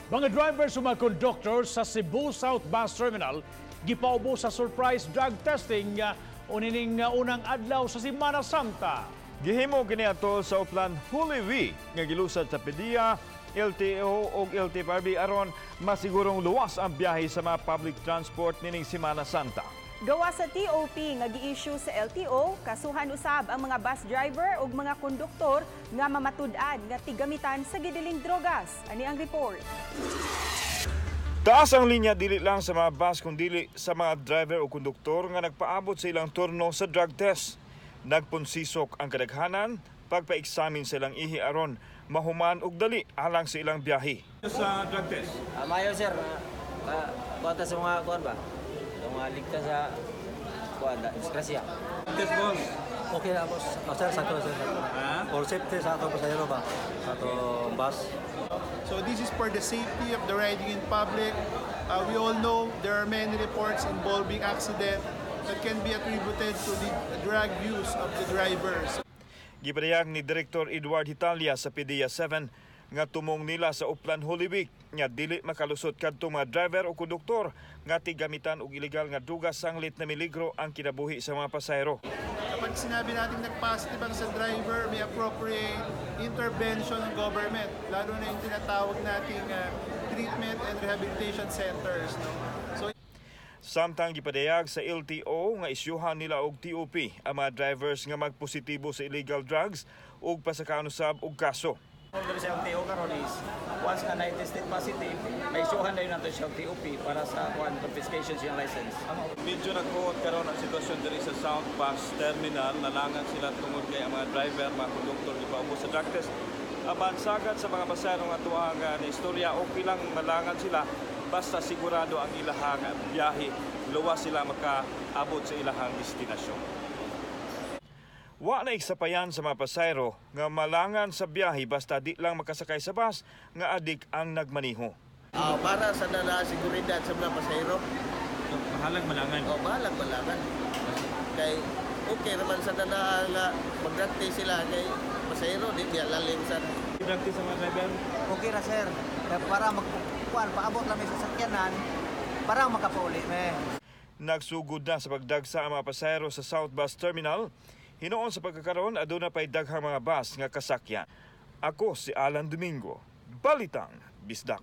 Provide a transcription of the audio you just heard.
Mga drivers ug mga conductor sa Cebu South Bus Terminal gipaubo sa surprise drug testing unining unang adlaw sa Semana Santa. Gihimo kini ato sa Uplan Holy Week nga gilusad sa PDEA, LTO ug LTFRB aron masigurong luwas ang biyahe sa mga public transport nining Semana Santa. Gawa sa TOP nga gi-issue sa LTO, kasuhan usab ang mga bus driver ug mga konduktor nga mamatud-an nga tigamitan sa gidiling drogas. Ani ang report. Taas ang linya dili lang sa mga bus kun dili sa mga driver o konduktor nga nagpaabot sa ilang turno sa drug test. Nagpunsisok ang kadaghanan pagpa-examine sa ilang ihi aron mahuman og dali alang sa ilang biyahe. Sa drug test? Mayo, sir, kuha ta sa mga kuan ba? Sa mga ligtas sa kuan, disgrasya. Test, boss. Okay na, boss. Oh, sir, sakto, sir. For safety sa ato pasahero ba? Sa ato bus. So this is for the safety of the riding in public. We all know there are many reports involving accident that can be attributed to the drug use of the drivers. Gipadayag ni Director Edward Hitalia sa PDEA 7 nga tumong nila sa Uplan Holy Week nga dili makalusot kadto mga driver o konduktor nga tigamitan og ilegal nga druga sanglit na miligro ang kinabuhi sa mga pasahero. Kapag sinabi natin nag-positive ang sa driver, may appropriate intervention ng government, lalo na yung tinatawag nating treatment and rehabilitation centers. No? So Samtang gipadayag sa LTO nga isyuhan nila og TOP ang mga drivers nga magpositibo sa illegal drugs ug pasakaon usab og kaso. Kung sa LTO karon is once nga na-tested positive, may isyuhan na yun nato siya TOP para sa kuan, confiscation siyang license. Medyo nagkuot karon ang sitwasyon diri sa South Bus Terminal. Nalangan sila tungod kay ang mga driver, mga konduktor gipaubo sa drug test. Apan sagad sa mga pasahero nga tuang na istorya, okay lang malangan sila basta sigurado ang ilahang biyahe, luwas sila makaabot sa ilahang destinasyon. Wa na iksapayan sa mga pasahero nga malangan sa biyahe basta di lang makasakay sa bus nga adik ang nagmaniho. Para sa nala seguridad sa mga pasahero. Bahalag malangan. O bahalag malangan. Kay okay naman sa nana nga mag-drug test sila kay pasahero di niya lalim sa Drug test sa mga driver. Okay ra, sir. Kaya para magkuan, paabot lang may sasakyanan para makapauli me. Nagsugod na sa pagdagsa ang mga pasahero sa South Bus Terminal. Hinuon sa pagkakaroon, aduna pa'y daghang mga bus nga kasakyan. Ako si Alan Domingo. Balitang Bisdak.